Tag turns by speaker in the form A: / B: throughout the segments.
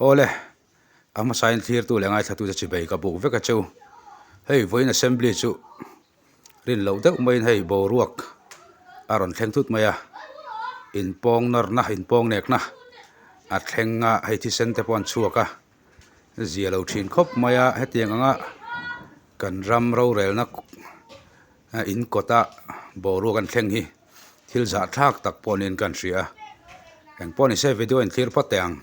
A: Awle, a hmasain thlirtu leh ngaithlatute chibei ka buk vek a cheu. Hei vawiin assembly chu rin loh deuh maiin hei boruak a rawn thleng thut mai a, inpawng nawrna, inpawng nekna a thleng a, hei thisen te pawh an chhuak a, zia lo thin khawp mai a, hetiang anga kan ram rorelna in kawta boruak an thleng hi thil zahthlak tak pawh niin kan hria a engpawh ni se video a inthlir phawt teh ang.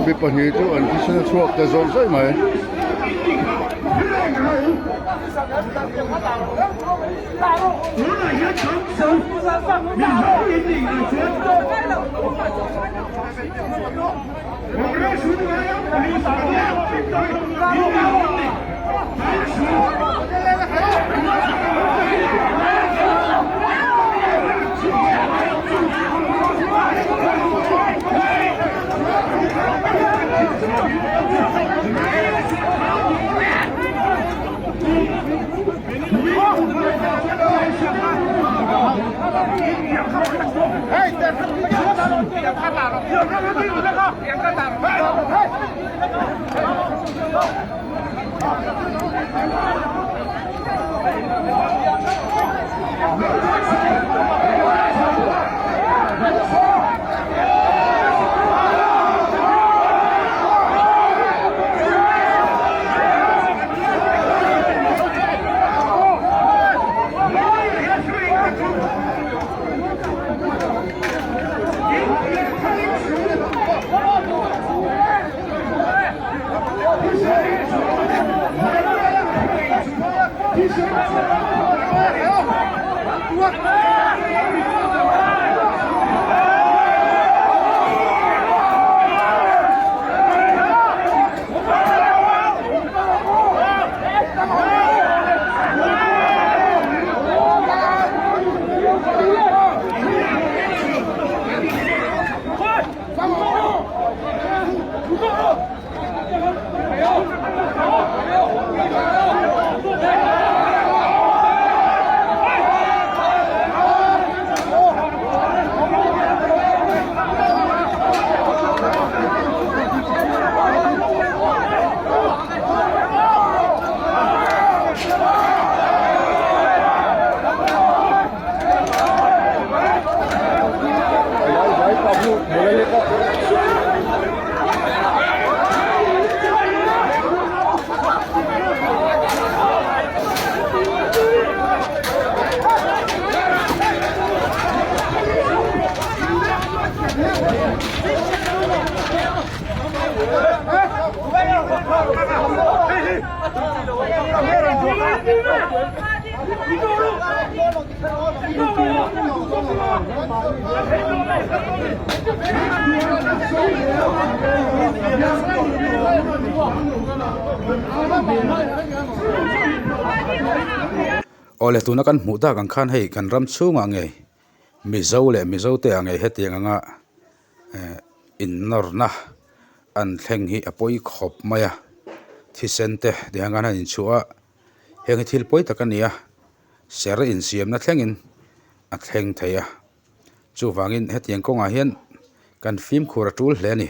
B: Mi pahnih chu an thisen a chhuak ta zawih zawih mai.
A: Awle tuna kan hmuh tak ang khan hei kan ram chhungah ngei Mizo leh Mizo te ah ngei hetiang anga eh innawrna an thleng hi a pawi khawp mai a thisen te tiang khan an inchhuah a. Heng hi thil pawi tak a ni a, ser insiamna thlengin a thleng thei a. Chuvangin hetiang kawngah hian kan fimkhur a tul hle a ni.